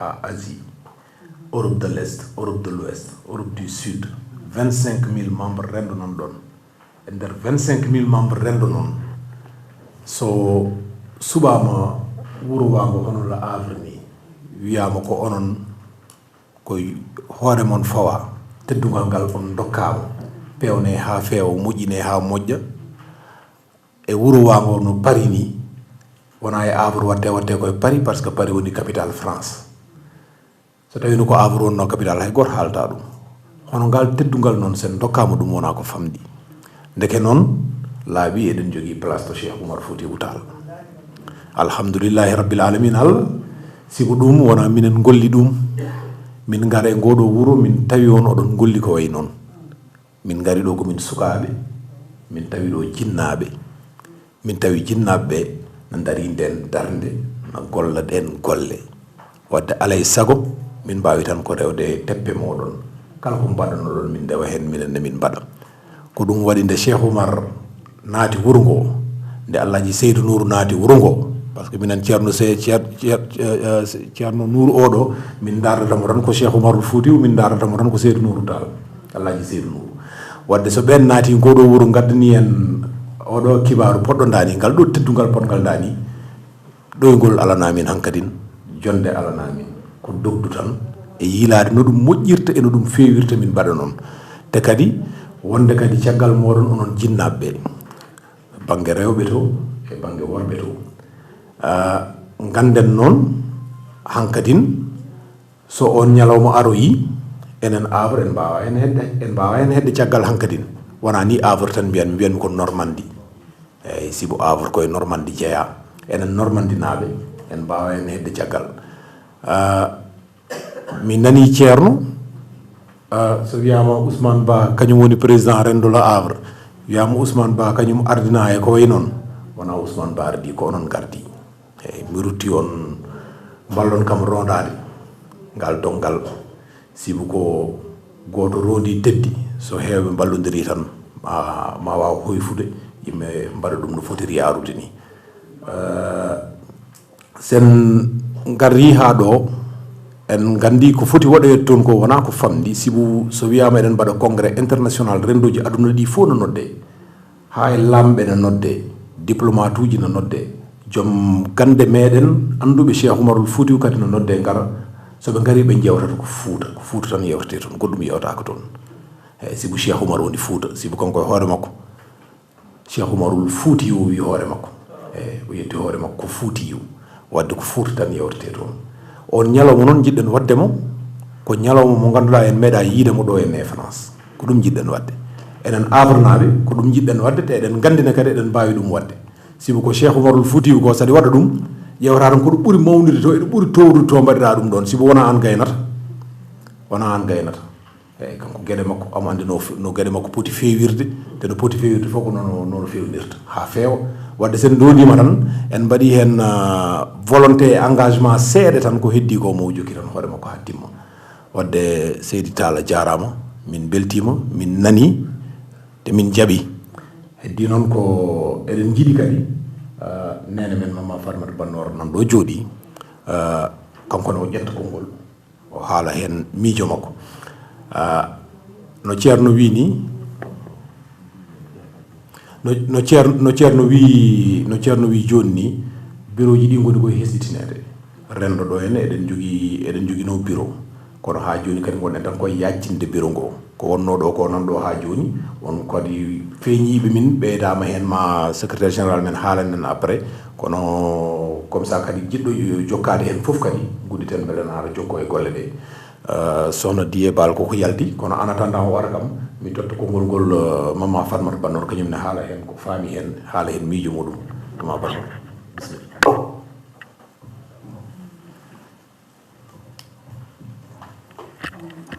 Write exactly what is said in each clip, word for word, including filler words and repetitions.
Asie, Europe de l'Est, Europe de l'Ouest, Europe du Sud, vingt-cinq mille membres renndo noon ɗoon. E nder vingt-cinq mille membres renndo noon, so suɓaama wuro waango hono Le Havre ni, wiyaama ko onon, ko hoore mon fawa, teddungal ngal on ndokkaama, peewne haa feewa, moƴƴine haa moƴƴa. E wuro waango no Paris ni, wonaa e Havre watte, watte ko e Paris, parce que Paris woni capitale France. So tawino ko Havre wonno capitale, hay gooto haalata ɗum. Hono ngal teddungal noon, sen ndokkaama ɗum, wonaa ko famɗi. Ndeke noon, laaɓi eɗen njogii place to Cheikh Oumar Foutiyou Tall. Alhamdulillahi Rabbil Alamin, Allah, sibu ɗum wonaa minen ngolli ɗum. Min ngara e ngoo ɗoo wuro, min tawi on oɗon ngolli ko wayi noon. Min ngari ɗoo ko min sukaaɓe, min tawi ɗoo jinnaaɓe. Min tawi jinnaaɓe ɓe na ndarii ndeen darnde, na golla ɗeen golle. Waɗde alaa e sago, min mbaawi tan ko rewde e teppe mooɗon. Kala ko mbaɗanoɗon, min ndewa heen, minen ne min mbaɗa. Ko ɗum waɗi nde Cheikh Oumar naati wuro ngoo, nde Alhaji Seydou Nourou naati wuro ngoo, parce que minen Ceerno Se-, Ceer-, Ceer-, eh, eh, Ceerno Nourou oo ɗoo, min ndaardata mo tan ko Cheikh Oumarul Foutiyou, min ndaardata mo tan ko Seydou Nourou Tall, Alhaji Seydou Nourou. Waɗde so ɓeen naati ngoo ɗoo wuro, ngaddani en oo ɗoo kibaaru poɗɗo ndaani, ngal ɗoo teddungal potngal ndaani, ɗoyngol alanaa min hankadin, jonnde alanaa min, ko dogdu tan e yiilaade no ɗum moƴƴirta e no ɗum feewirta min mbaɗa noon. Te kadi wonde kadi caggal mooɗon onon jinnaaɓe ɓe, bannge rewɓe to e bannge worɓe to. Ah, ngannden noon hankadin, so oon ñalawma aroyii, enen Havre en mbaawaa heen hedde, en mbaawaa heen hedde caggal hankadin. Wonaa ni Havre tan mbiyan, mbiyanmi ko Normandie. Eeyi, sibu Havre ko e Normandie jeyaa. Enen Normandinaaɓe, en mbaawaa heen hedde caggal. Ah, mi nanii Ceerno, ah, so wiyaama Ousmane Ba kañum woni président renndo Le Havre, wiyaama Ousmane Ba kañum ardinaa e ko wayi noon, wonaa Ousmane Ba ardii, ko onon ngardii. Eeyi, mi rutti on, mballon kam roondaade ngal donngal, sibu ko gooto roondii teddi, so heewɓe mballondirii tan, ma, ma waaw hoyfude, yimɓe mbaɗa ɗum no fotiri yaarude ni. Eh, sen ngarri haa ɗoo, en nganndi ko foti waɗoyeede toon ko wonaa ko famɗi, sibu so wiyaama eɗen mbaɗa congrès international, renndooji aduna ɗi fof no noddee. Haa e laamɓe ne noddee, diplomatuuji ne noddee, joom gannde meeɗen annduɓe Cheikh Oumarul Foutiyou kadi ne noddee ngara. So ɓe ngarii ɓe njeewtata ko Fuuta, ko Fuuta tan yeewtetee toon, goɗɗum yeewtaaka toon. Eeyi, sibu Cheikh Oumar woni Fuuta, sibu kanko e hoore makko, Cheikh Oumarul Foutiyou o wii hoore makko. Eeyi, o yetti hoore makko ko Foutiyou. Waɗde ko Fuuta tan yeewtetee toon. On ñalawma noon njiɗɗen waɗde mo, ko ñalawma mo ngannduɗaa en meeɗaa yiide mo ɗo en e France. Ko ɗum njiɗɗen waɗde. Enen Havrenaaɓe, ko ɗum njiɗɗen waɗde, te eɗen nganndi ne kadi eɗen mbaawi ɗum waɗde. Sibu ko Cheikh Oumarul Foutiyou ko, so aɗa waɗa ɗum, ƴeewata tan ko ɗo ɓuri mawnude to, e ɗo ɓuri toowrude to mbaɗiraa ɗum ɗoon. Sibu wonaa aan gaynata, wonaa aan gaynata. Eeyi, kanko geɗe makko, omo anndi no f-, no geɗe makko poti feewirde, te no poti feewirde fof ko noon, noon feewnirta, haa feewa. Waɗde sen ndoondiima tan, en mbaɗii heen, ah, volonté e engagement seeɗa tan, ko heddii ko mo o jokki tan hoore makko haa timma. Waɗde Seydi Tall a jaaraama, min mbeltiima, min nanii, te min njaɓii. Heddii noon ko eɗen njiɗi kadi, ah, neene men Mama Fatmata Bannoor nan ɗo jooɗii, ah, kanko ne o ƴetta konngol. O haala heen miijo makko. Ah, no Ceerno wii ni, no, no Ceer-, no Ceerno wii, no Ceerno wii jooni ni, birooji ɗi ngoni koye hesɗitineede. Renndo ɗo henne eɗen njogii, eɗen njoginoo biro. Kono haa jooni kadi ngonɗen tan koye yaajtinde biro ngo. Ko wonnoo ɗo ko nan ɗo haa jooni, on kadi feeñiiɓe min ɓeydaama heen, ma secrétaire général men haalan en après. Kono comme ça kadi jiɗɗo yo jokkaade heen fof kadi, ngudditen mbele na ara jokko e golle ɗe. Euh, Sohna Diye Baal koko yalti, kono en attendant o ara kam, mi totta konngol ngol, euh, Mama Fatmata Bannoor, kañum ne haala heen ko faami heen, haala heen miijo muɗum. Mama Bannoor, bisimilla.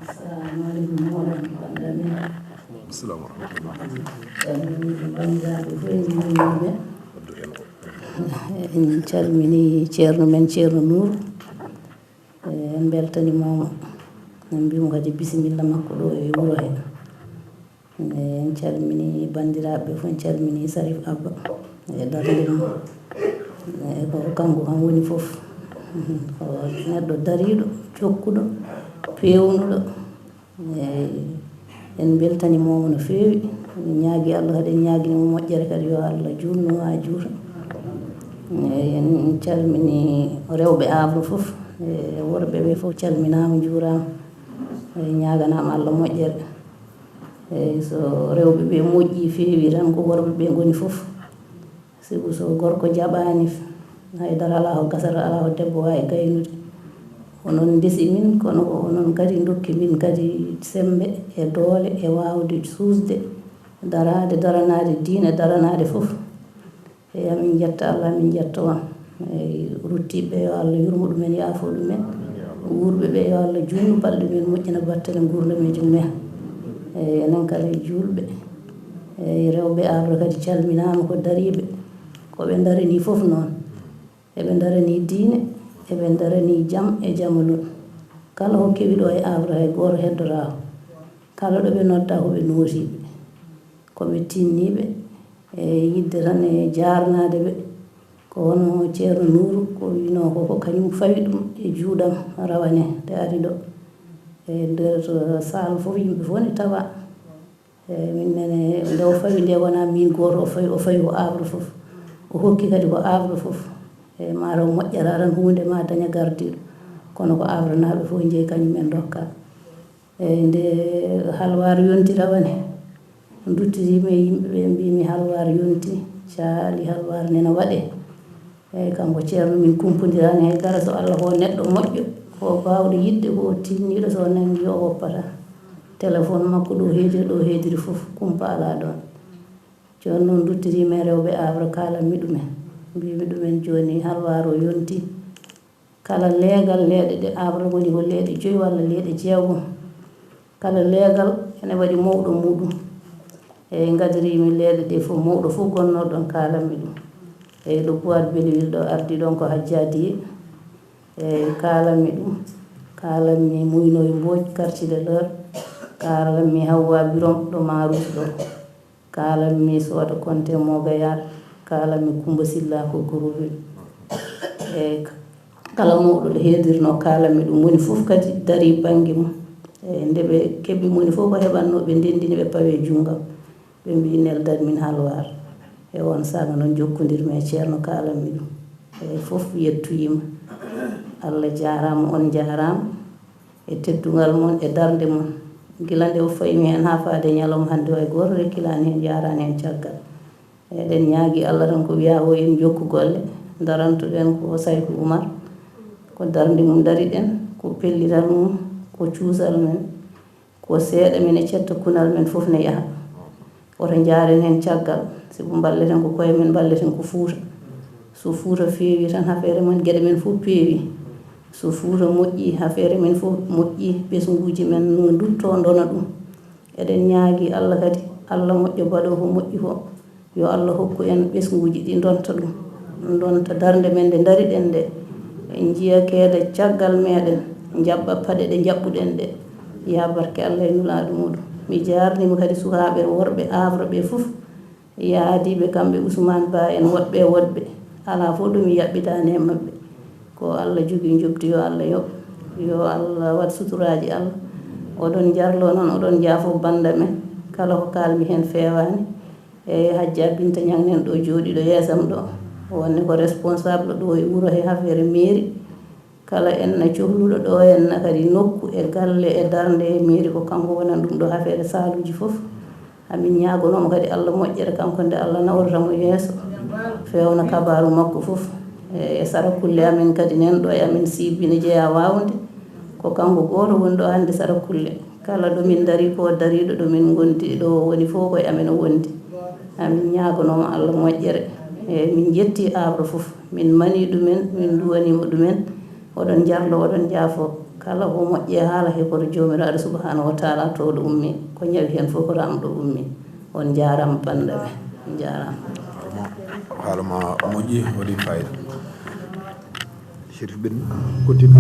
Assalamu aleykum, hooraaɓe, banndiraaɓe. Assalamu aleykum. Calminii banndiraaɓe fof e juulɓe. En calminii ceerno men, Ceerno Nuur. En mbeltaniima mo. En mbiyii mo kadi bisimilla makko ɗo e wuro he. En calminii banndiraaɓe fof, en calminii Sarif Abba e darnde mum. E ko kanko kam woni fof. Ko neɗɗo dariiɗo, jokkuɗo, peewnuɗo. Eey, en mbeltaniima mo no feewi. En ñaagii Allah kadi, en ñaagii mo moƴƴere kadi, yo Allah juutnu mo haa juuta. Eey, en calminii rewɓe Havre fof, e worɓe ɓe fof calminaama, njuuraama. Eey, ñaaganaama Allah moƴƴere. Eey, so rewɓe ɓe moƴƴii, feewii tan, ko worɓe ɓe ngoni fof. Sibu so gorko jaɓaani, hay dara alaa ko gasata, alaa ko debbo waawi gaynude. Onon ndesi min, kono ko onon kadi ndokki min kadi semmbe e doole e waawde suusde, daraade, daranaade diine, daranaade fof. Eey, amin njetta Allah, amin njetta on. Eey, ruttiiɓe, yo Allah yurmo ɗumen, yaafo ɗumen. Wuurɓe ɓe, yo Allah juutnu balɗe mum en, moƴƴina battane nguurndam e jum en. Eey, enen kala e juulɓe. Eey, rewɓe Havre kadi calminaama, ko dariiɓe. Ko ɓe ndaranii fof noon. Eɓe ndaranii diine, eɓe ndaranii jam e jamalun. Kala ko kewi ɗo e Havre, hay gooto heddoraako. Kala ɗo ɓe noddaa, ko ɓe nootiiɓe. Ko ɓe tinniiɓe e yiɗde tan e jaarnaade ɓe. Ko hono Ceerno Nuuru ko wiynoo ko, ko kañum fawi ɗum e juuɗam rawane nde ari ɗo. E nder saal fof yimɓe fof ne tawa. E min nene nde o fawi nde wonaa miin gooto o fawi, o fawi ko Havre fof. O hokki kadi ko Havre fof. E mataw moƴƴata tan huunde ma daña gardiiɗo. Kono ko Havrenaaɓe fof njeyi kañum en ndokka. Eey, nde halwar yonti rawane, nduttitiimi e yimɓe ɓe, mbiimi halwar yonti, caali halwar nena waɗe. Eey, kanko Ceerno min kumpondiraani hay dara, so Allah ko neɗɗo moƴƴo, ko baawɗo yiɗde, ko tinniiɗo, so o nanngi o woppata. Téléphone makko ɗo heediri, ɗo heediri fof, kumpa alaa ɗoon. Jooni noon nduttitiimi e rewɓe Havre, kaalanmi ɗumen. Mbiimi ɗumen jooni halwar o yonti. Kala leegal leeɗe ɗe Havre ngoni ko leeɗe joyi walla leeɗe jeegom. Kala leegal ene waɗi mawɗo muɗum. Eey, ngadiriimi leeɗe ɗe fof, mawɗo fof gonnoo ɗoon kaalanmi ɗum. Eey, ɗo Boîte Belleville ɗo ardi ɗoon ko Hajjadiye. Eey, kaalanmi ɗum. Kaalanmi Muynoy Mbooc, quartier de l'Heure. Kaalanmi Hawwa Birom ɗo Maarus ɗo. Kaalanmi Sooda Konte Moogayar, kaalanmi Kummba Silla ko Gorobil. E kala mawɗo ɗo heedirnoo, kaalanmi ɗum. Moni fof kadi darii bannge mum. E nde ɓe keɓi moni fof ko heɓannoo, ɓe ndenndini, ɓe pawi e junngo am. Ɓe mbii, "Neldan min halwar." E oon saanga noon njokkondirmi e Ceerno, kaalanmi ɗum. E fof yettoyiima. Allah jaaraama, on njaaraama. E teddungal mon, e darnde mon. Gila nde o fawimi heen haa faade e ñalawma hannde o, hay gooto rekkilaani heen, yaaraani heen caggal. Eɗen ñaagii Allah tan ko wiyaa ko en njokku golle, ndaranto-ɗen ko Sayku Umar, ko darnde mum ndari-ɗen, ko pellital mum, ko cuusal men, ko seeɗa men e cetta kunal men fof ne yaha. Woto njaaren heen caggal, sibu mballeten ko koye men, mballeten ko Fuuta. So Fuuta feewii tan, hafeere men, geɗe men fof peewii. So Fuuta moƴƴii, hafeere men fof moƴƴii, ɓesnguuji men no nduttoo, ndona ɗum. Eɗen ñaagii Allah kadi, Allah moƴƴo baɗoowo ko moƴƴi ko, yo Allah hokku en ɓesnguuji ɗi ndonta ɗum, ndonta darnde men nde ndari-ɗen nde, en njiya keeda caggal meeɗen, njaɓɓa paɗe ɗe njaɓɓu-ɗen ɗe. Yaa barke Allah e Nulaaɗo muɗum. Mi jaarniima kadi sukaaɓe worɓe Havre ɓe fof, yaadiiɓe kamɓe Ousmane Ba en, woɗɓe e woɗɓe. Alaa fof ɗo mi yaɓɓitaani e maɓɓe. Ko Allah jogii njoɓdi, yo Allah yoɓ. Yo Allah waɗ suturaaji Allah. Oɗon njarloo noon, oɗon njaafoo bannda men. Kala ko kaalmi heen feewaani. Eey, Hajja Binta Ñaŋ nen ɗo jooɗiiɗo yeesam ɗo, wonde ko responsable ɗo e wuro he affaire mairie. Kala en na cohluɗo ɗo, en na kadi nokku e galle e darnde e mairie, ko kanko wonani ɗum ɗo affaire saaluuji fof. Amin ñaagonoo mo kadi Allah moƴƴere, kanko nde Allah nawrata mo yeeso, feewna kabaaru makko fof. E, e sara kulle amin kadi nen ɗo e amin Sibi ne jeyaa waawde, ko kanko gooto woni ɗo hannde sara kulle. Kala ɗo min ndarii ko, dariiɗo ɗo min ngondi ɗo woni fof, ko e amen o wondi. Amin ñaagonoo mo Allah moƴƴere. E, min njettii Havre fof. Min manii ɗumen, min nduwanii mo ɗumen. Oɗon njarlo, oɗon njaafo. Kala ko moƴƴi e haala he, ko to Joomiraaɗo Subhaanahu wa Taala to ɗo ummi. Ko ñawi heen fof ko to am ɗo ummi. On njaaraama banndiraaɓe. On njaaraama. Haala ma moƴƴi, waɗi fayida. Chérif Ben, continue.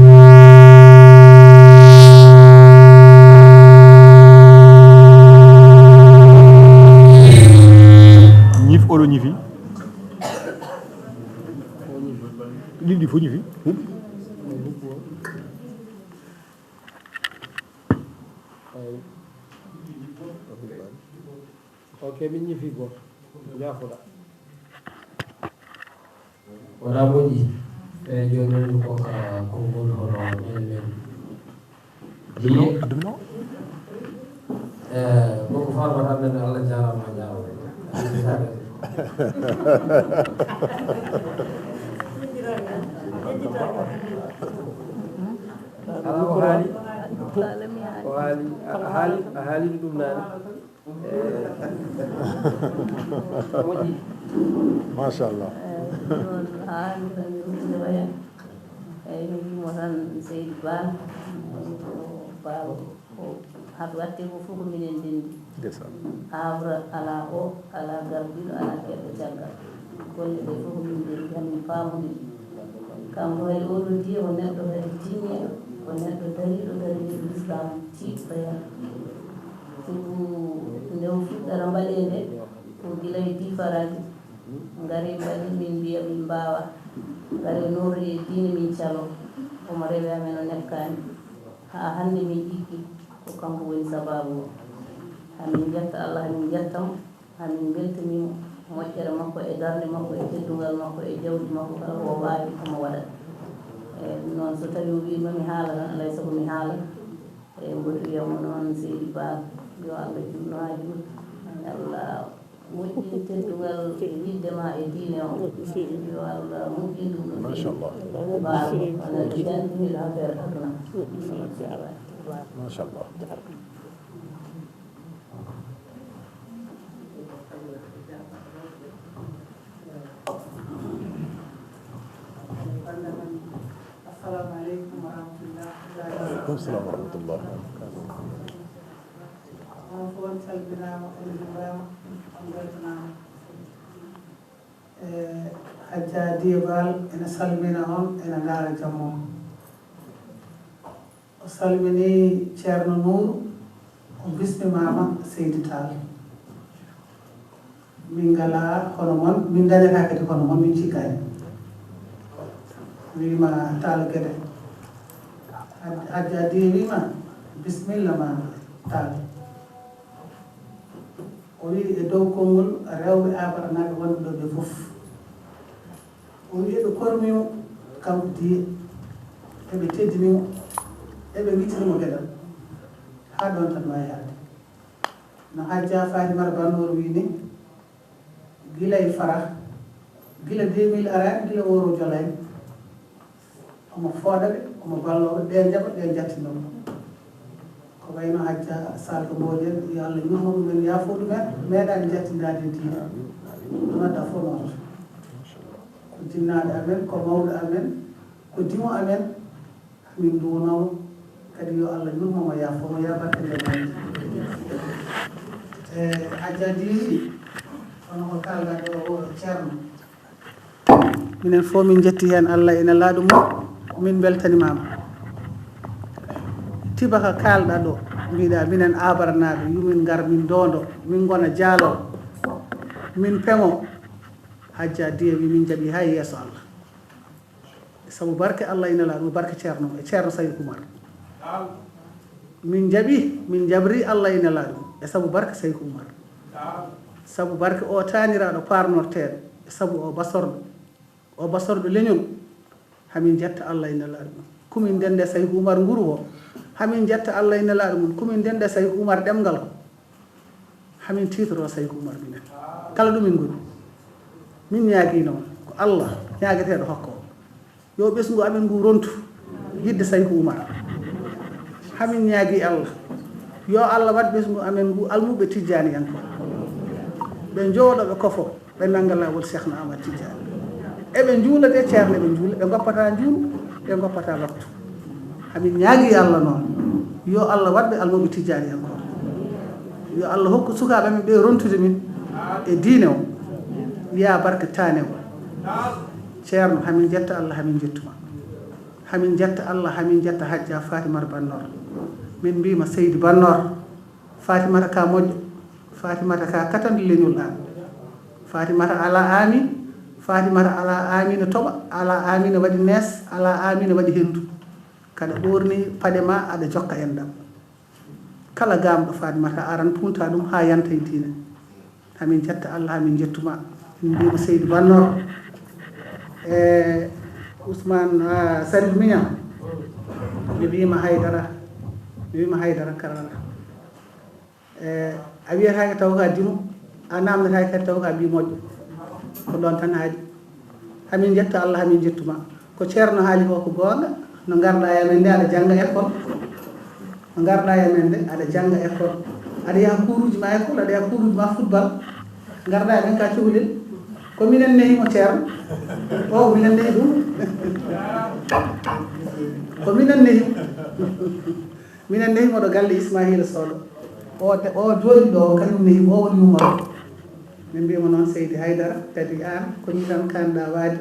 Ñif, oɗo ñifi. Ɗiɗi fof ñifi. Huuɓi. Ok, min ñifi go. Ñaafuɗa. Wona moƴƴi. Eyi, jooni min ko ka konngol hono minen men. Diye. Eh, koko farma tan nene, Allah jaaraama, a jaaraama. Ala o haali, o haali, a haali, a haali ɗum naane. Machallah. Eyyi, mi wiimo tan, Seydi Ba, Ba, ko haɓe watte ko fof ko minen ndenndi. Ndeysaan. Aawra alaa o, alaa gardiiɗo, alaa keɗɗo caggal. Golle ɗe fof ko min ndenndi, hamin paamodir. Kanko hay oɗo diye ko neɗɗo kadi tinniiɗo, ko neɗɗo dariiɗo, dariiɗo Lislaam, tiiɗɗo heen. Sibu nde o fuɗɗata mbaɗeende, ko gila e diifaraaji. Ngari mbaɗi min mbiya min mbaawa. Ngari noori e diine min calo. Omo rewi amen o nekkaani. Haa hannde min ɗiggi. Ko kanko woni sabaabu o. Hamin njetta Allah, hamin njetta mo. Hamin mbeltanii mo moƴƴere makko e darnde makko e teddungal makko e jawdi makko kala ko o waawi omo waɗa. Eyi, ɗum noon so tawii o wii ma mi haala tan, alaa e sago mi haala. Eyi, mboɗo wiya mo noon, Seydi Ba, yo Allah juutnu haa juuta. Allah moƴƴin teddungal yidde ma e diine o. Yo Allah moƴƴin ɗum no feewi. Machallah. Ba, on a janti hila affaire aduna. Machallah. Assalamu aleykum wa rahmatullah. Waaleykum salam wa rahmatullah. On fof on calminaama, on njuuraama, on mbeltanaama. E, Hajja Diye Baal ene salmina on, ene ndaara jam on. O salmini Ceerno Nuuru, o bismimaama Seydi Taal. Min ngalaa hono mon, min ndañataa kadi hono mon, min cikkaani. Wiima Taal Gede. Haj-, Hajja Diye wiima, "Bismilla ma Taal." O wiyi e dow konngol rewɓe Abaranaaɓe wonɓe ɗo ɓe fof. O wiyi eɓe kormi mo, kanko Diye, eɓe teddini mo, eɓe ngittini mo geɗal. Haa ɗoon tan waawi haalde. No Hajja Fatimata Bannoor wiyi ni, gila e Farah, gila deux mille araani, gila ooro jolaani. Omo fooɗa ɓe, omo balloo ɓe, ɓe njaɓa, ɓe njattinoo. Ko wayno Hajja Salka Mboojeen, yo Allah yurmo ɗumen, yaafo ɗumen, meeɗaani jattindaade e diine. Ɗum adda fof noon. Ko jinnaaɗo amen, ko mawɗo amen, ko dimo amen, min nduwnooma. Kadi yo Allah yurmo mo, yaafo mo, yaa barke nder mawɗo. E Hajja Diye, kono ko kaalɗaa ɗo o, Ceerno. Minen fof min njetti heen Allah e Nelaaɗo mum, min mbeltanimaama. Tibaka kaalɗaa ɗo, mbiɗa minen Abaranaaɓe, yo min ngar min ndoondo, min ngona jaaloo, min peŋoo. Hajja Diye wi min njaɓi haa yeeso Allah. E sabu barke Allah e Nelaaɗo mum, barke Ceerno, e Ceerno Saydu Umar. Min njaɓi, min njabri Allah e Nelaaɗo mum, e sabu barke Saydu Umar. Sabu barke o taaniraaɗo paarnorteeɗo, e sabu o basorɗo, o basorɗo leñol, hamin njetta Allah e Nelaaɗo mum. Kumin ndende Saydu Umar nguru o, hamin njetta Allah e Nelaaɗo mum. Kumin ndende Saydu Umar ɗemngal ko, hamin tiitoroo Saydu Umar minen. Kala ɗo min ngoni, min ñaagii noon ko Allah ñaageteeɗo hokka o. Yo ɓesngu amen ngu rontu yiɗde Saydu Umar. Hamin ñaagii Allah, yo Allah waɗ ɓesngu amen ngu almuɓɓe tijjaaniyankooɓe. Ɓe njooɗo, ɓe kofo, ɓe nannga laawol Seekhna Ahmad Tijjaani. Eɓe njuula de, Ceerno, eɓe njuula, ɓe ngoppataa njuulu, ɓe ngoppataa waktu. Hamin ñaagii Allah noon, yo Allah waɗ ɓe almuɓɓe tijjaaniyankooɓe. Yo Allah hokku sukaaɓe amen ɓe rontude min e diine o. Yaa barke taane o. Ceerno, hamin njetta Allah, hamin njettuma. Hamin njetta Allah, hamin njetta Hajja Fatimata Bannoor. Min mbiima Seydi Bannoor, Fatimata ka moƴƴo, Fatimata ka katande leñol an. Fatimata alaa aami, Fatimata alaa aami no toɓa, alaa aami no waɗi nees, alaa aami no waɗi henndu. Kaɗa ɓoorni paɗe ma, aɗa jokka enɗam. Kala gaamɗo Fatimata aran punta ɗum haa yanta e diine. Hamin jetta Allah, hamin jettuma. Min mbima Seydi Bannor. E Ousmane, ah, Sarif Miñam. Mi wima haydara. Mi wima haydara karara. E a wiyata ka taw ka dimo, a namdata ka taw ka bi moƴƴo. Ko ɗon tan haali. Hamin jetta Allah, hamin jettuma. Ko Ceerno haali ko, ko goonga. No ngarɗa e amen nde, aɗa jannga école. No ngarɗa e amen nde, aɗa jannga école. Aɗa yaha kuuruuji ma école, aɗa yaha kuuruuji ma football. Ngarɗa e amen ka cukalel. Ko minen nehi mo, Ceerno. O, minen nehi ɗum. Ko minen nehi. Minen nehi mo ɗo galle Ismahiila Soodo. O, o jooɗi ɗo, o kañum nehi mo, o woni yummoro. Min mbima noon Seydi Haydara, kadi aan ko nii tan kaanɗa waade.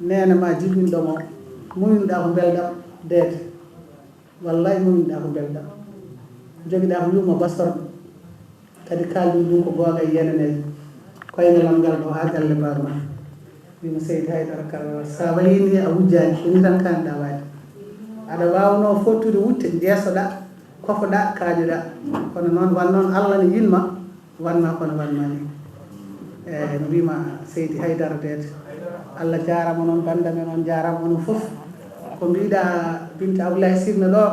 Neene ma jibinɗo mo, muñinɗa ko mbelɗam deede. Wallahi muñinɗa ko mbelɗam. Jogiɗa ko yumma bastorɗo. Kadi kalɗum ɗum ko goonga e yenanel. Koyngal am ngal ɗo haa galle baaba ma. Mbima Seydi Haydara Karara, sa wayini a wujjaani, ko nii tan kaanɗa waade. Aɗa waawno fottude wutte, njeesoɗa, kofoɗa, kaajoɗa. Kono noon, wan noon Allah ne yinma, wanma kono wanma ni. Eeyi, no mbima Seydi Haydara Deete. Allah jaarama noon, bannda men on jaarama onon fof. Ko mbiɗa Binta Abdoulaye Sirna ɗo,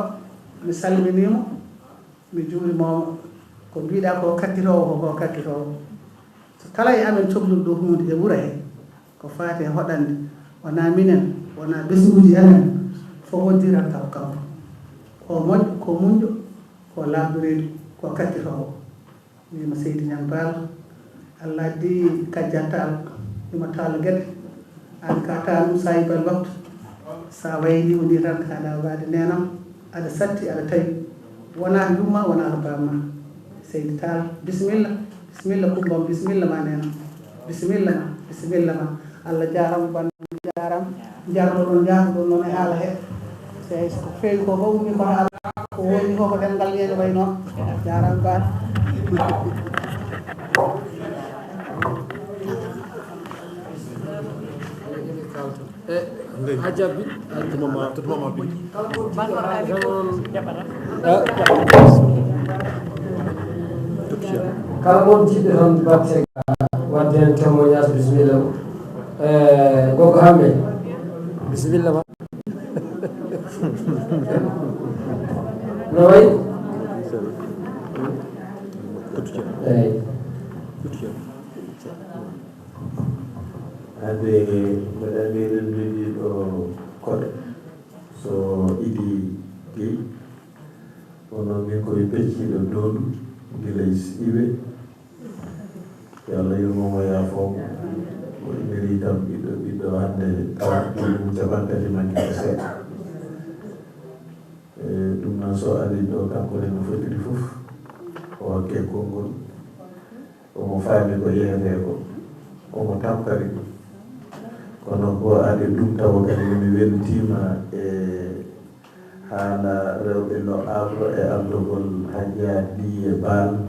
mi salminimo, mi juurimomo. Ko mbiɗa ko kakkitowo, ko ko kakkitowo. So kala e amen cohluɗo ɗo huunde e wuro he, ko faati e hoɗande, wonaa minen, wonaa ɓesnguuji amen, fof wondiran taw kanko. Ko moƴƴo, ko muñɗo, ko laaɓɗoriiɗo, ko kakkitoowo. Mbima Seydi Ñaŋ Baal, Allah addi kajjat taal, ima taalo geɗe. Aan ka taanum sa yibal waktu. Sa wayni woni tan kaɗa waade neenam, aɗa satti, aɗa tawi. Wona yumma, wona ko bamma. Seydi Taal, bisimilla, bisimilla kumbam, bisimilla ma neenam. Bisimilla ma, bisimilla ma. Allah jaarama, banndam jaarama. Jarno ɗon jaafo ɗon noon e haala he. Sey ko feewi ko fof ummi ko haala. Ko woni ko ko ɗemngal yeeɗo way noon. Jaarama Baal. E Hajji Abbi, Hajji Mama, Mama Abbi. Kala mon jiɗɗo tan batte wadde heen témoignage, bisimilla. E Gogo Hammet. Bisimilla ma. No wayi? Eeyi. Hade mbeɗa meeɗen noddi ɗo koɗo so Idi Gueye. Kono min ko mi pecciiɗo Doondu gila e Siwe. Yo Allah yurmo mo, yaafo mo. O immiri kam ɓiɗɗo, ɓiɗɗo hannde tawa ɗum capanɗe tati manque ko seeɗa. E, ɗum noon so ari ɗo, kanko ne no fotiri fof, o hokke konngol. Omo faami ko yehete ko, omo tampari ɗum. Kono ko adi ɗum tawa kadi mi weltiima e haala rewɓe no abro e ardogol Hajja Diye Baal.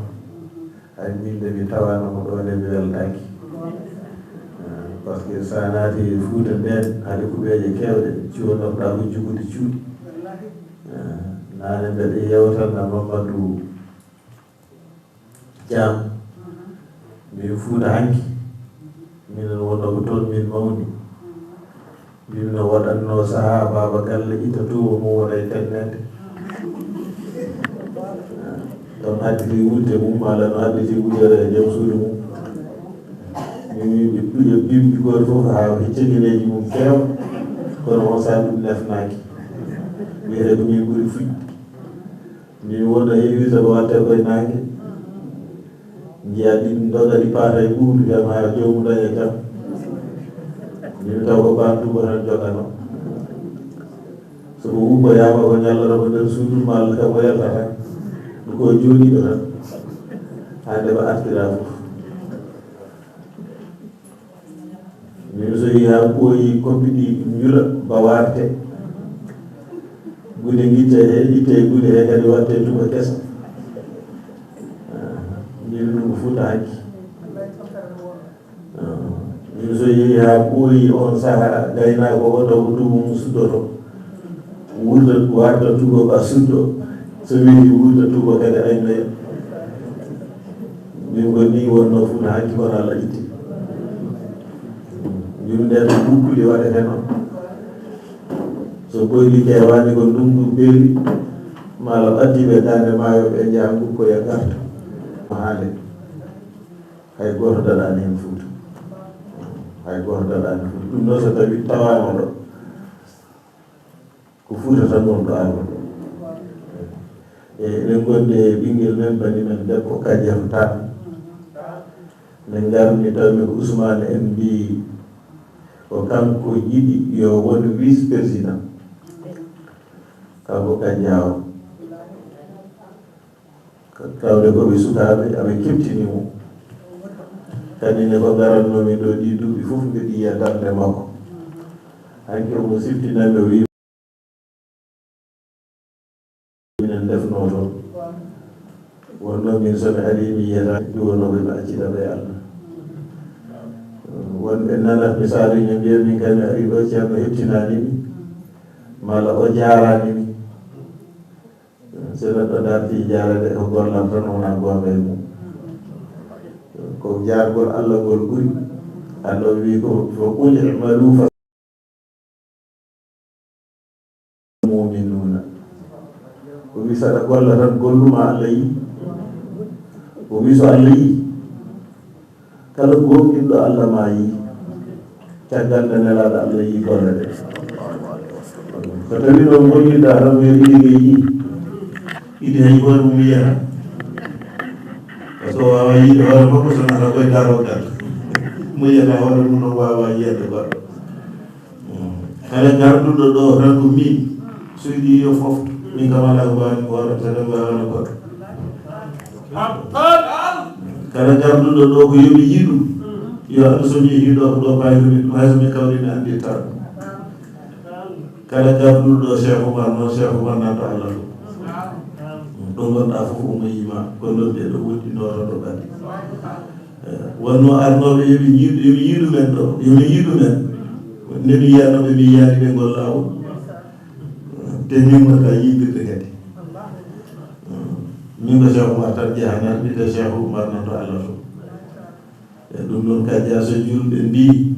Hay min de mi tawaano mo ɗo de mi weltaaki. Eh, par ce que so a naati Fuuta ndeen, haade kuɓeeje keewɗe, ciwonnorɗaa ko jukude cuuɗi. Eh, naane mbeɗa yewtanna Mamadou Caam, min Fuuta hanki, minen wonno ko toon min mawni. Min no waɗatno sahaa baaba galle itta tuuba mum wona e tenneede. Ɗon hadditi wutte mum, mala no hadditi wujere e jom suudu mum. Min min ɓiɓɓe bimbi gooto fof haa heccigineeji mum keewa. Kono on saabi ɗum nefnaaki. Wiyete ko min ɓuri fuɗi. Min wonno heewirta ko watte koye naange. Njiya ɗin doga ɗi paata e ɓuuɓi kam haa joomum daña jam. Min taw ko bantu ko tan jogano. So ko wumboyaama ko ñallata ko nder suudu malla kam o yaltata. Ko jooɗiiɗo tan. Hande ko artira fof. Min so yehi haa ɓooyi koppi ɗi njula ba waarte. Gude ngicce he, itte e gude he kadi watte tuba kesa. Ah, min ɗum ko Fuuta hanki. Ah, min so yehi haa ɓooyi on saha gaynaako o taw ko tuba mum suddoto. Wurda warta tuba ba suddo. So weeti Fuuta Tuuba kadi aynoya. Min ko ni wonno Fuuta hanki kono Allah itti. Min nden ko bukkuɗi waɗete noon. So ɓoyli kewaani ko ndungu beeli, maa Allah ɓaddi ɓe daande maayo ɓe njaha ngukkoya garta. Haale. Hay gooto daɗaani heen Fuuta. Hay gooto daɗaani Fuuta. Ɗum noon so tawi tawaama ɗo. Ko Fuuta tan won ɗo awa. E, eɗen ngondi e ɓinngel men, bani men debbo Kadiatou Tall. Min ngarmi tawi ko Ousmane en mbii ko kanko yiɗi yo won vice président. Kanko Kadiatou. Tawde ko ɓe sukaaɓe, aɓe keɓtini mo. Kadi ne ko garannomi ɗo ɗi duuɓi fof mbeɗi yiya darnde makko. Hanki omo siftinami o wi minen ndefno toon. Wonno min so mi ari mi yiyata ɗi wonno ɓe accida ɓe Allah. Wonɓe nanat misali ne mbiya min kadi mi ari ɗo ceerno heptinani mi. Malla o jarani mi. So neɗɗo darti jarede ko gollal tan wona goonga e mum. Ko jaargol Allah ngol ɓuri. Allah wi ko, "Wa qul i'malu fa mu'minuna." O wi saɗa golla tan golluma Allah yi. O wi so Allah yi. Kala gomɗinɗo Allah ma yi. Caggal nde Nelaaɗo Allah yi golle ɗe. So tawi noon gollida tan ko yiɗi nge yi. Yiɗi hay goto mum yiyata. Par ce que o wawa yiide hoore makko so nata koye daroggal. Mo yiyata hoore mum noon wawa yiyande goɗɗo. Kala garduɗo ɗo tan ko min. So yiɗi yo fof. Min kam ala ko mbawmi hoore tan mbawano goɗɗo. Kala garduɗo ɗo ko yomi yiɗu. Yo Allah so mi yiɗi ɗo ko ɗo payto min ɗum hay so min kawri mi andirta ɗum. Kala garduɗo ɗo Cheikh Oumar noon Cheikh Oumar nan to Allah to. Ɗo gonɗa fof omo yima ko ɗon ɓe ɗo woɗɗi ɗo to ɗo ɓaɗi. Wonno arnoɓe yomi yiɗu yomi yiɗu men ɗo yomi yiɗu men. Nde mi yiyanoɓe mi yiyani ɓe ngol lawol. Te min wata yiidirde kadi. Min ko Cheikh Oumar tan jehanat mi te Cheikh Oumar nan to Allah to. E ɗum ɗon kadi a so julɓe mbi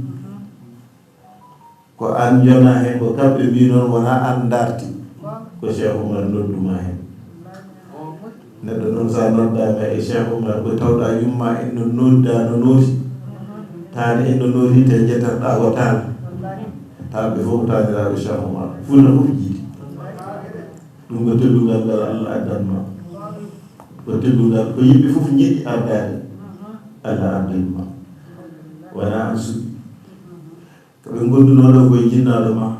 ko an jona hen ko kamɓe mbi noon wona an darti. Ko Cheikh Oumar nodduma hen. Neɗɗo noon sa noddama e Cheikh Oumar ko tawɗa yumma en no nodda no nooti. Taani en no nooti te jettatɗa ko taani. Taanɓe fof ko taaniraaɓe Cheikh Oumar. Fuuta fof jiidi. Ɗum ko teddungal ngal Allah addanma. Ko teddungal ko yimɓe fof njiɗi ardaade. Allah ardinma. Wona an suɓi. Ko ɓe ngondunoo ɗo koye jinnaaɗo ma.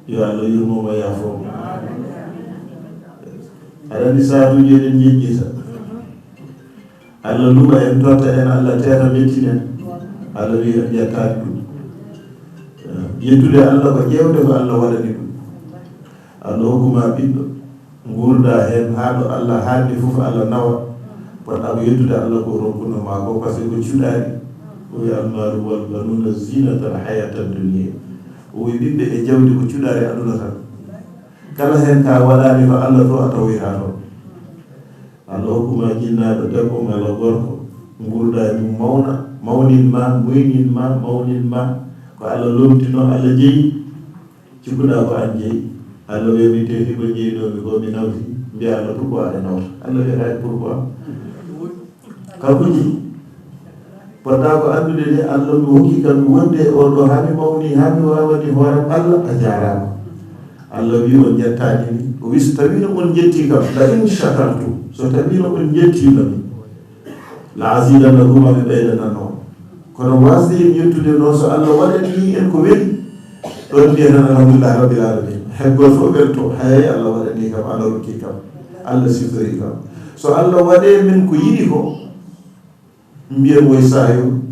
Yo Allah yurmo mo yaafo mo. Aɗa anndi saatuuji eɗen njejjita. Allah luɓa en totta en Allah teeta mettinen. Allah wi en ƴettaani ɗum. Yettude Allah ko ƴeewde ko Allah waɗani ɗum. Allah hokkuma ɓiɗɗo ngurda heen haa ɗo Allah haanni fof Allah nawa. Poɗɗa ko yettude Allah ko ronkuno ma ko parce que ko cuɗaani. O wi almaru wal banuna zinatal hayata dunia. O wi ɓiɓɓe e jawdi ko cuɗaari aduna tan. Kala heen ka waɗaani ko Allah to a tawoyta toon. Allah hokkuma jinnaaɗo debbo malla gorko ngurda e mum mawna mawnin ma muynin ma mawnin ma. Ko Allah lomtino Allah jeyi. Cikkuɗa ko an jeyi. Allah wi mi tefi ko jeynomi ko mi nawti. Mbiya Allah pourquoi aɗa nawta Allah wi hay pourquoi. Kanko jeyi. Poɗɗa ko anndude de Allah mi hokki kam mi wonde e oɗo haa mi mawni haa mi wawani hoorem Allah a jaaraama. Allah wi on njettaani mi o wi so tawino on njetti kam la in shakartum so tawino on njettima mi. La azidannakum mi ɓeydananno on. Kono wasde en yettude noon so Allah waɗani en ko weli. Ɗon mbiyaten alhamdulillah rabbil alamin heggol fof welto hay Allah waɗani kam Allah rokki kam. Allah siftori kam so Allah waɗe min ko yiɗi ko. Mbiyen woy sayo.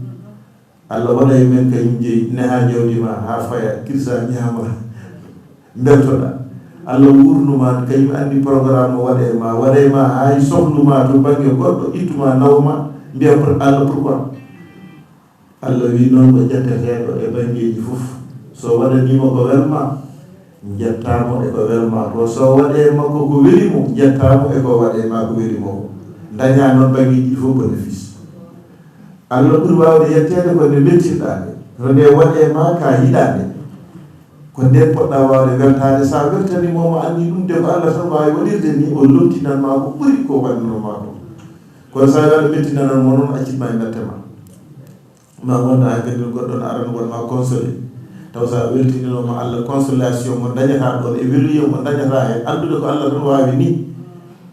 Allah waɗay men kañum jeyi neha jawdi ma ha faya kirsa ñaama. Beltoɗa Allah wurnuma kañum andi programme o waɗe ma waɗay ma hay sohluma to bangge goɗɗo ittuma nawma. Mbiya Allah pourquoi? Allah wi noon ko ƴetteteɗo e banngeeji fof. So waɗaniima ko welma Njettaamo e ko welmaa ko, so waɗee makko ko weli mo, njettaamo e ko waɗee maa ko weli mo ko. Dañaa noon baŋŋeeji ɗi fof bénéfice. Allah ɓuri waawde yetteede ko nde mbeltinɗaa nde, no nde waɗee maa ka yiɗaa nde. Ko ndeen poɗɗaa waawde weltaade. So a weltanii mo, mo anndi ɗum de ko Allah tan waawi waɗirde ni, o lomtinan maa ko ɓuri ko waɗnoo maa ko. Kono so a waɗa mettinanoo mo noon, accit ma e mette ma. Ma wonda hay kadi goɗɗo no arano won ma consolé. Taw sa weltinino mo Allah consolation mo dañata ɗon e weluye mo dañata he anndude ko Allah tan waawi ni.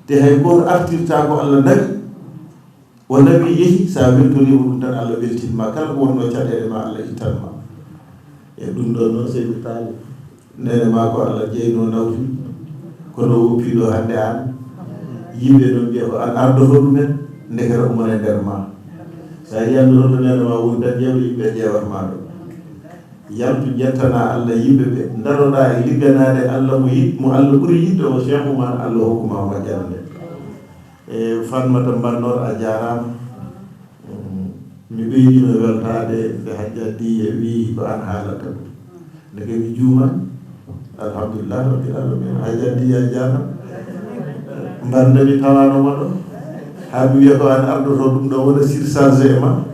Te hay gooto artirta ko Allah nawi. O nawi yehi, sa weltorima ɗum tan Allah weltin ma. Kala ko wonno caɗeele ma Allah ittan ma. E ɗum ɗon noon seydi Taali. Neene maa ko Allah jeyno nawti, kono woppi ɗo hannde aan. Yimɓe noon mbiya ko aan ardoto ɗumen, ndekete omo e nder maa. So a yiyii anndude to neene maa woni tan, ƴeew yimɓe ƴeewat maa ɗo. Yaltu njettana Allah yimɓe ɓe ndaroɗaa e ligganaade Allah mo yiɗ-, mo Allah ɓuri yiɗde o, Cheikh Oumar, Allah hokku ma moƴƴere nde. E Fatmata Mbannoor, a jaaraama. Mm, mi ɓeydiima weltaade nde Hajja Diya wiyi ko aan haalata ɗum. Ndeke mi juumaani. Alhamdulillah rabbil alamin. Hajja Diya jaaraama. Mbarnde mi tawaano ma ɗo. Haa mi wiya ko aan ardoto ɗum ɗo wona surchargé e ma.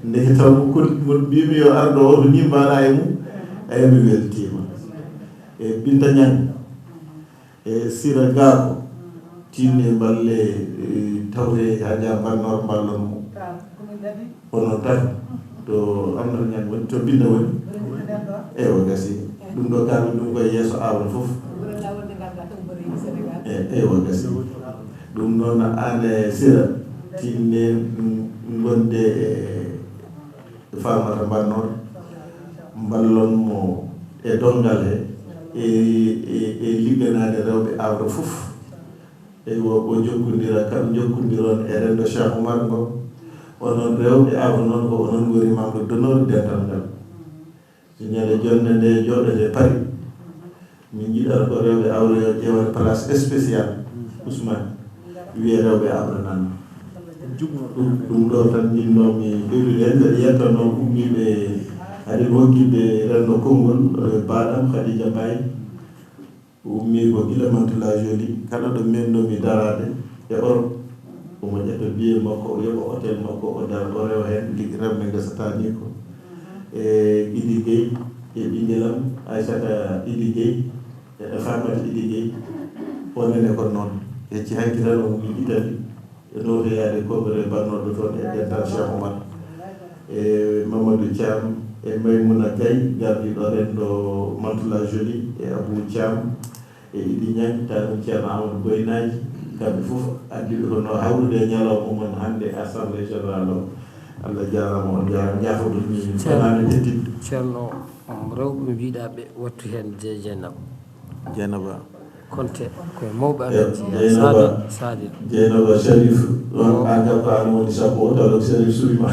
Ndeke taw ko kon mon mbiimi yo ardo o to ñimbaɗa e mum. Eyi mi weltiima. E Binta Ñaŋ. E Sira Gaako, tinne mballe, e, tawte Hajja Mbannoor mballon mo. Onon tan, to Amnata Ñaŋ woni, to Binta woni. Eywa, gasi. Ɗum ɗo kamin ɗum koye yeeso awra fof. E, eywa, gasi. Ɗum noon, aan e Sira, tinne, mm, gonde e Farmata Mbannoor, mballon mo e donngal he, e, e, e ligganaade rewɓe awra fof. Eywa, o jokkondira, kam jokkondiron e renndo Cheikh Oumar ngo. Onon rewɓe awra noon ko onon ngoni membre d'honneur dental ngal. So ñande jonnde nde jooɗete Paris, min njiɗata ko rewɓe awra yo ƴeewata place spécial Ousmane, wiyee rewɓe awra nan. Ɗum, ɗum ɗo tan min no mi ɓeydude heen, mbeɗa yetta noon ummiiɓe, hade hokkitde renndo konngol, eh, baaɗam Khadija Mbaye. O ummii ko gila Mantes-la-Jolie, kala ɗo mennomi daraade e Europe, omo ƴetta billet makko, o yoɓa hôtel makko, o dara, o rewa heen, ndi rewɓe ngesa taani ko. E Idi Gueye, e ɓinngel am, Aissata Idi Gueye, e Farmata Idi Gueye, on nene kon noon. Hecci hanki tan o ummii Italie, e notoyaade konngol e mbarnooɗo toon e dental Cheikh Oumar, e Mamadou Thiam, e Maymouna Gaye, gardiiɗo renndo Mantes-la-Jolie, e Abou Thiam, e Idi Niang, taanum Ceerno Amadou Boynaaji, kamɓe fof addiiɓe ko no hawrude e ñalawma mon hannde Assemblée Générale o. Allah jaaraama, on njaaraama, njaafoɗon min. Ceerno, fenaande teddinɗo. Ceerno, um, rewɓe mbiɗa ɓe wattu heen Je-, Jeynaba. Jeynaba. Konte, ko e mawɓe amen, Jeynaba, Sadio, Sadio. Jeynaba Sharif, ɗon an kam ko an woni sappo o, tawa ko Sharif suɓi ma.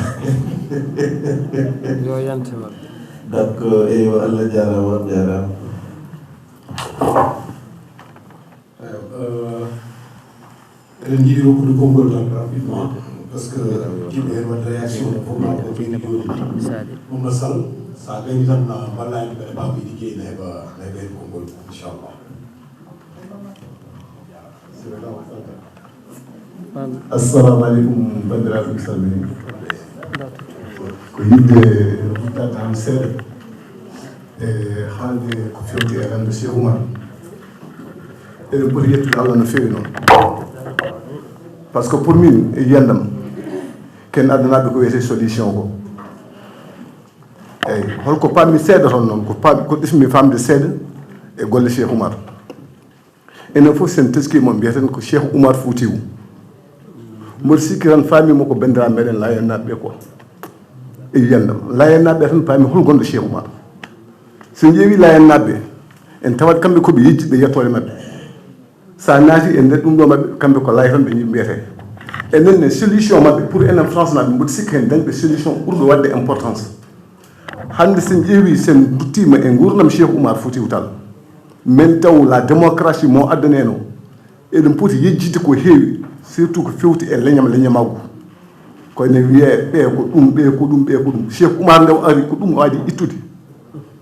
Yo yante maɓɓe. Donc, eyyo, Allah jaaraama, on jaaraama. Eyyo, euh, eɗen njiɗi rokkude konngol tan rapidement, parce que yimɓe heen waɗde réaction fof ma ko ɓeydi jooɗi. Sadio. Ɗum no Sall, so a gayni tan, na mballa en mbeɗa Pape Idi Gueye na heɓa, na heɓa heen konngol, inchallah. Assalamu aleykum, banndiraaɓe, mi salmini. Ko yiɗde ruttaade tan seeɗa e haalde ko fewti e renndo Cheikh Oumar. Eɗen poti yettude Allah no feewi noon. Par ce que pour min, e yiyannde am, ken addanaaɓe ko wiyetee solution ko. Eyyi, holko paammi seeɗa toon noon, ko paam-, ko ɗismi faamde seeɗa e golle Cheikh Oumar. Enen fof sen teskii mo, mbiyeten ko Cheikh Oumar Foutiyou. Mboɗo sikki tan faami mo ko banndiraaɓe meɗen Laayennaaɓe ɓe ko. E yiyannde am, Laayennaaɓe ɓe tan paami hol gonɗo Cheikh Oumar. So en ƴeewi Laayennaaɓe ɓe, en tawat kamɓe ko ɓe yejjitɓe yettoore maɓɓe. So a naati e nder ɗum ɗo maɓɓe, kamɓe ko Laay tan ɓe mbiyetee. Enen ne solution maɓɓe pour enen France naaɓe, mboɗo sikki heen dañɓe solution ɓurɗo waɗde importance. Hannde sen ƴeewi, sen nduttiima e nguurndam Cheikh Oumar Foutiyou Tall, men taw la démocratie mo addaneno, eɗen poti yejjitde ko heewi, surtout ko fewti e leñam, leñamaagu. Ko ene wiyee ɓe ko ɗum, ɓe ko ɗum, ɓe ko ɗum. Cheikh Oumar nde o ari, ko ɗum o ari ittude.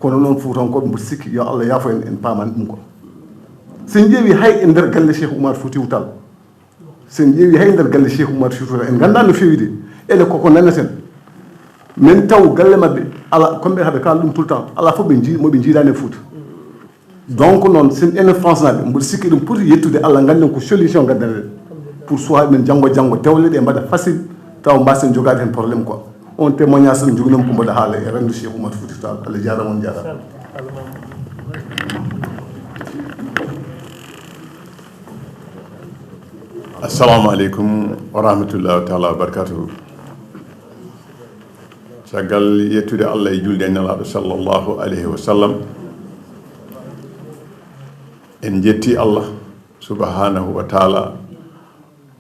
Kono noon, Fuutankooɓe mboɗo sikki, yo Allah yaafo en, en paamaani ɗum ko. So en ƴeewi hay e nder galle Cheikh Oumar Foutiyou Tall, so en ƴeewi hay e nder galle Cheikh Oumar Foutiyou Tall, en nganndaa no feewi de, ele koko naneten. Min taw galle maɓɓe, ala, comme ɓe haɓe kaala ɗum tout le temps, ala fof ɓe njii, mo ɓe njiidaani e Fuuta. Donc noon, sen enen Francenaaɓe, mboɗo sikki ɗum poti yettude Allah, ngannden ko solution ngaddanɗen pour suwaaɓe men janngo, janngo dewle ɗe mbaɗa facile, tawa mbaasen jogaade heen problème quoi. On témoignage tan njoginoomi ko mboɗo haala e renndo Cheikh Oumar Fouti Tall. Allah jaaraama, on jaaraama. Assalamu aleykum wa rahmatullahi taala wa barakatuhu. Caggal yettude Allah e julde e Nelaaɗo sallallahu alayhi wa sallam, en njetti Allah subhanahu wa taala,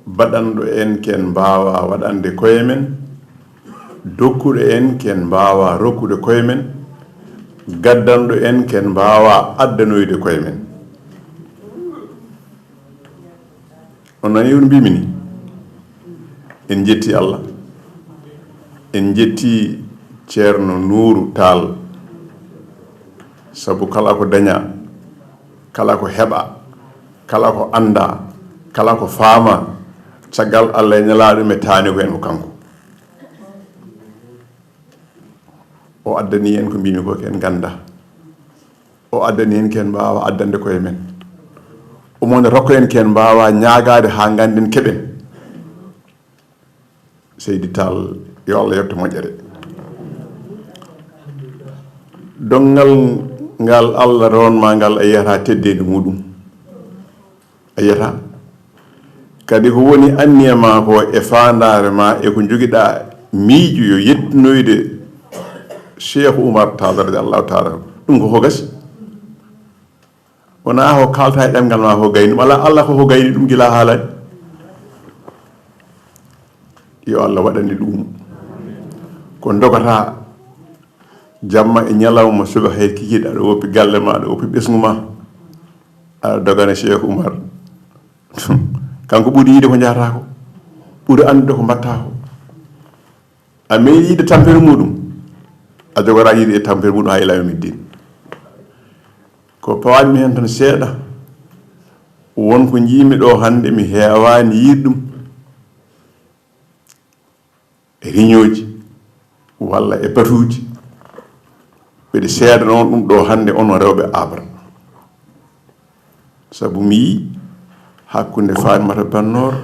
baɗanɗo en ken mbaawa waɗande koye men, dokkuɗo en ken mbaawa rokkude koye men, gaddanɗo en ken mbaawa addanoyde koye men. On nani on mbimi ni? En njetti Allah, en njetti Ceerno Nuuru Taal, sabu kala ko daña, kala ko heɓa, kala ko annda, kala ko faama, caggal Allah e Nelaaɗo, mi taani ko en ko kanko. O addani en ko mbimi ko, ko en ganda. O addani en ko en mbaawa addande koye men. Omo rokka en ko en mbaawa ñaagaade haa ngannden keɓen. Seydi Tall, yo Allah yetto moƴƴere. Donngal ngal Allah ronma ngal, a yiyata teddeendi muɗum. A yiyata? Kadi ko woni anniya ma ko e faandaare ma e ko njogiɗa miijo yo yettunoyde Cheikh Oumar Tall radiallahu taala anhu, ɗum ko ko gasi. Wona ko kalta e ɗemngal ma ko gayni ɗum. Ala, Allah ko ko gayni ɗum gila haalani. Yo Allah waɗani ɗum ko dogata jamma e ñalawma, subaka e kikiiɗe, aɗa woppi galle ma, aɗa woppi ɓesngu ma, aɗa dogana Cheikh Oumar. Kanko ɓuri yiide ko njahata ko, ɓuri anndude ko mbatta ko. A meeɗi yiide tampere muɗum, a jogora yiide e tampere muɗum haa ila yawmi ddin. Ko pawanmi heen tan seeɗa, won ko njiimi ɗo hannde mi heewaani yiide ɗum e riñooji walla e batuuji. Mbeɗa seedano on ɗum ɗo hannde, onon rewɓe Aabra. Sabu mi yii hakkunde Fatimata Bannoor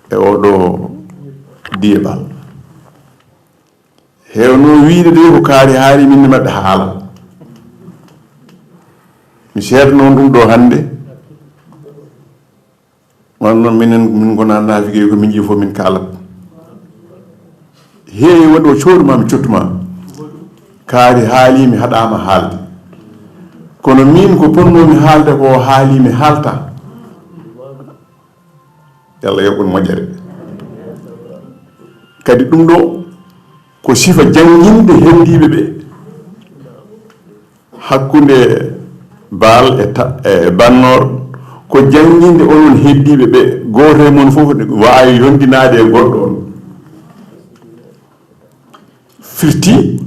e oɗo Diye Bal. Heewno wiide de ko kaari haali min e maɓɓe haala. Mi seedano on ɗum ɗo hannde. Wano noon minen, min ngona naafiqe, ko min njii fof min kaalat. Heewi waɗi o cooɗuma mi cottuma. Kaari haali mi haɗama haalde. Kono min ko ponnomi haalde ko haali mi haalta. Yo Allah yoɓ on moƴƴere. Kadi ɗum ɗo ko sifa jannginde henndiiɓe ɓe. Hakkunde Baal e ta-, e Bannoor, ko jannginde onon heddiiɓe ɓe, gooto e mon fof ne waawi yondinaade e goɗɗo on. Firti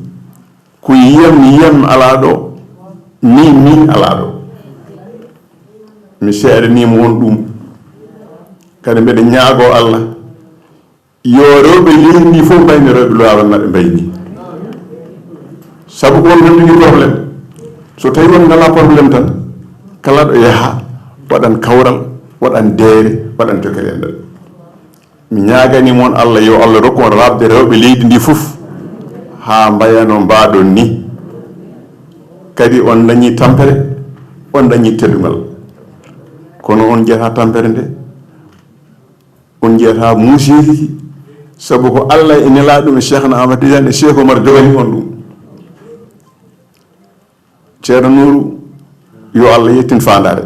ko yiyam, yiyam alaa ɗo, miin, miin alaa ɗo. Mi seedaniima on ɗum. Kadi mbeɗa ñaagoo Allah, yo rewɓe leydi ndi fof mbayni rewɓe Luwal maɓɓe mbayni. Sabu ko on tan jogii problème. So tawi on ngalaa problème tan, kala ɗo yaha, waɗan kawral, waɗan deere, waɗan jokkere enɗal. Mi ñaagani mon Allah, yo Allah rokku on raɓde rewɓe leydi ndi fof, haa mbayano mbaɗon ni. Kadi on dañi tampere, on dañi teddungal. Kono on jiyata tampere nde, on jiyata muusiiji, sabu ko Allah e Nelaaɗo mum e Cheikhna Ahmad Tidiane e Cheikh Omar jogani on ɗum. Ceerno Nuuru, yo Allah yettin faandaare.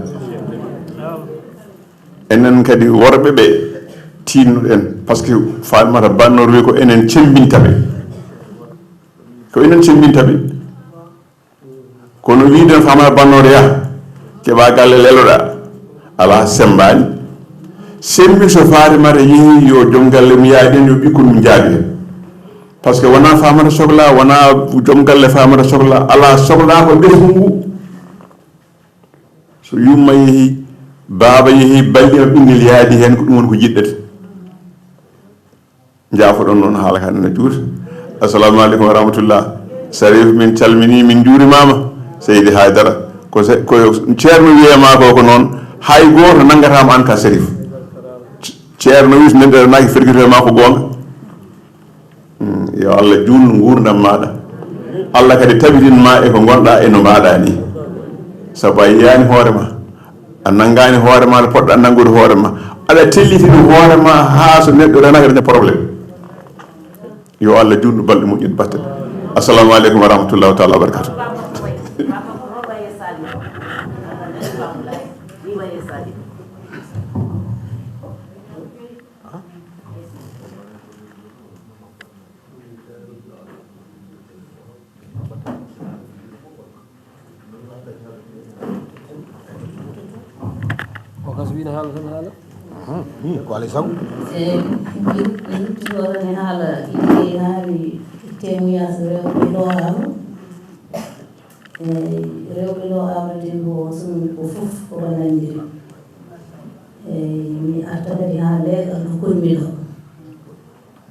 Enen kadi worɓe ɓe tiinnuɗen, par ce que Fatimata Bannoor wi ko enen cembinta ɓe. Ko enen cembinta ɓe. Kono wiide Fatimata Bannoor yaha, keɓa galle leloɗa, ala semmbaani. Sembi so Fatimata yehi yo joom galle mum yaade, yo ɓikkon mum njaadu heen. Parce que wona famata sokla, wona joom galle famata sokla, ala sokla ko ɓesngu ngu. So yumma yeehi, baaba yeehi, balɗe ma ɓinngel yaadi heen, ko ɗum woni ko jiɗɗata. Njaafoɗon noon, haala kan ene juuti. Assalamu aleykum wa rahmatullah. Sarif, min calmini, min njuurimaama. Seydi Haydara, ko se-, ko ceerno wiyema ko, ko noon, hay gooto nanngataama aan ka Sarif. Ceerno wi so neɗɗo naaki fergito e ma ko goonga. Mm, yo Allah juutnu nguurndam maaɗa. Allah kadi tabitin ma e ko ngonɗa e no mbaɗa ni. Sabu a yiyaani hoore ma. A nanngaani hoore ma no poɗɗa nanngude hoore ma. Aɗa tellitini hoore ma haa so neɗɗo renaka daña problème. Yo Allah juutnu balɗe moƴƴude batte. Assalamu aleykum wa rahmatullahi taala wa barakatuh. O kas wina haala tan haala. Ko alay sago. E, ɓe luttinoɗon e haala, ɓe haali témoignage rewɓe looraama. E, rewɓe looraama de ko sunu ko fof ko ko nanndiri. E, mi arta kadi haa leegal ɗo konmi ɗo.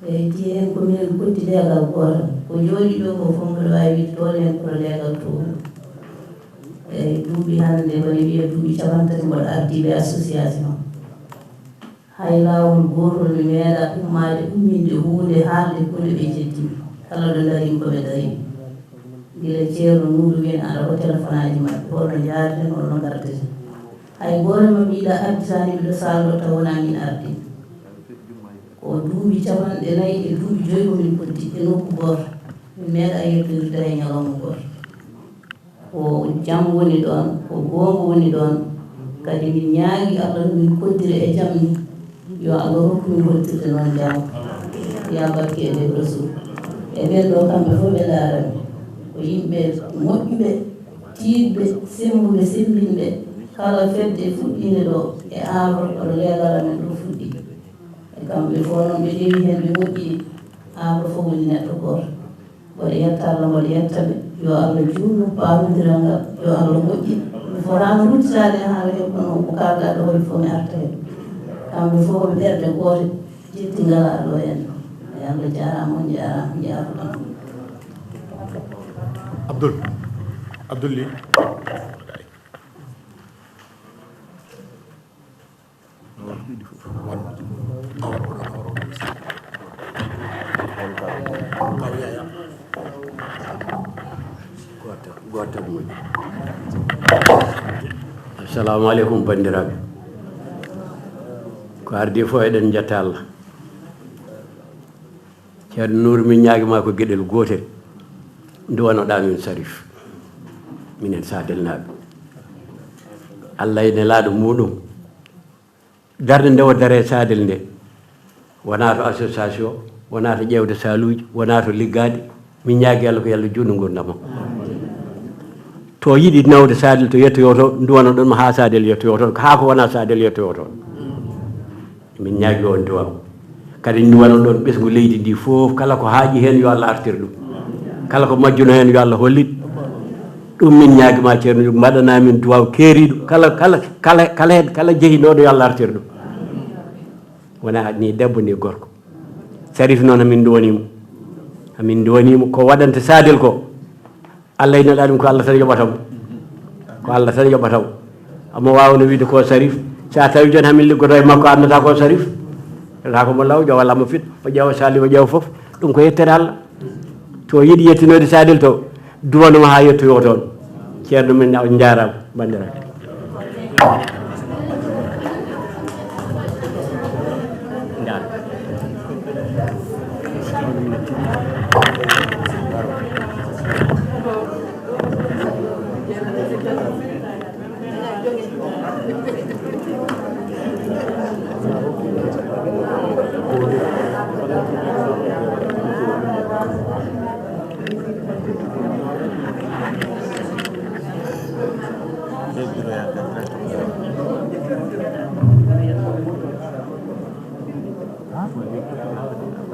Eeyi, tigi en ko minen kotti leegal gootal. Ko jooɗi ɗo ko fof mboɗo waawi wiide ɗo nen koto leegal to. Eeyi, duuɓi hannde mboɗo wiya duuɓi capanɗe tati mboɗo ardi ɓe association. Hay laawol gootol mi meeɗa ummaade umminde huunde haalde huunde ɓe njettimi. Kala ɗo ndari ko ɓe ndari. Gila Ceerno Nuuru wiyen aɗa ko telefonaaji maɓɓe, holno njaareten, holno ngarteten. Hay gooto maɓɓe yiɗa ardi sani ɓe ɗo saal ɗo taw wona min ardi. Ko duuɓi capanɗe nayi e duuɓi joyi ko min kotti e nokku gooto. Min meeɗa yettodirde hay ñalawma gooto. Ko jam woni ɗoon, ko goonga woni ɗoon. Kadi min ñaagi Allah no min koddiri e jam ni, yo Allah rokku min hollirde noon jam. Ya barke e nder Rasul. E ɓeen ɗo kamɓe fof ɓe ndaarani. Ko yimɓe moƴƴuɓe, tiiɗɓe, semmbuɓe, semmbinɓe. Kala fedde fuɗɗiinde ɗo e Aabra, kono leegal amen ɗo fuɗɗi. E kamɓe fof noon ɓe ndewi heen, ɓe moƴƴini. Aabra fof woni neɗɗo gooto. Mboɗo yetta Allah, mboɗo yetta ɓe. Yo Allah juutnu paamondiral ngal, yo Allah moƴƴin. Mi fotaano ruttitaade e haala hee, kono ko kaalɗaa ɗo holi fof mi arta heen. Kamɓe fof ko ɓerɗe goote, jetti ngalaa ɗo en. Yo Allah jaaraama, on njaaraama, njaaraama. Abdoul. Abdoul Ly. Assalamu aleykum, banndiraaɓe. Ko ardi fof, eɗen njetta Allah. Ceerno Nuur, min ñaagi ma ko geɗel gootel, nduwanoɗaa min Sarif, minen Sadelnaaɓe. Allah e Nelaaɗo muɗum, darnde nde o dare Sadel nde, wonaa to association, wonaa to ƴeewde saaluuji, wonaa to liggaade. Min ñaagi Allah ko yo Allah juutnu nguurndam makko. To yiɗi nawde Sadel to yettoyoo toon, nduwanoɗon mo haa Sadel yettoyoo toon, haa ko wonaa Sadel yettoyoo toon. Min ñaagi on duwaaw. Kadi nduwanoɗon ɓesngu leydi ndi fof, kala ko haaƴi heen yo Allah artir ɗum. Kala ko majjuno heen yo Allah hollit. Ɗum min ñaagi ma, Ceerno, mbaɗana min duwaaw keeriiɗo. Kala, kala, kala, kala heen, kala jehinooɗo yo Allah artir ɗum. Wona ni debbo ni gorko. Sarif noon amin nduwanii mo. Amin nduwanii mo ko waɗanta Sadel ko. Allah ina ɗa ɗum ko Allah tan yoɓata mo. Ko Allah tan yoɓata mo. Omo waawno wiide ko Sarif. So a tawi jooni hamin liggoto e makko, annata ko Sarif. Wiyata ko mo law, ƴeewa Lamma Fit, o ƴeewa Sali, o ƴeewa fof. Ɗum ko yettere Allah. To yiɗi yettinoyde Sadel to, duwanoma haa yettoyo toon. Ceerno men, on njaaraama, banndiraaɓe.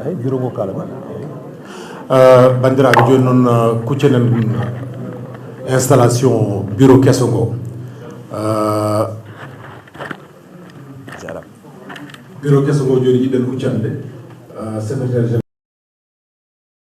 Eyi, bureau ngo kala ba. Uh, banndiraaɓe, jooni noon, uh, kuccenen installation bureau keso ngo. Uh, bureau keso ngo jooni yiɗen huccande, uh, secrétaire général.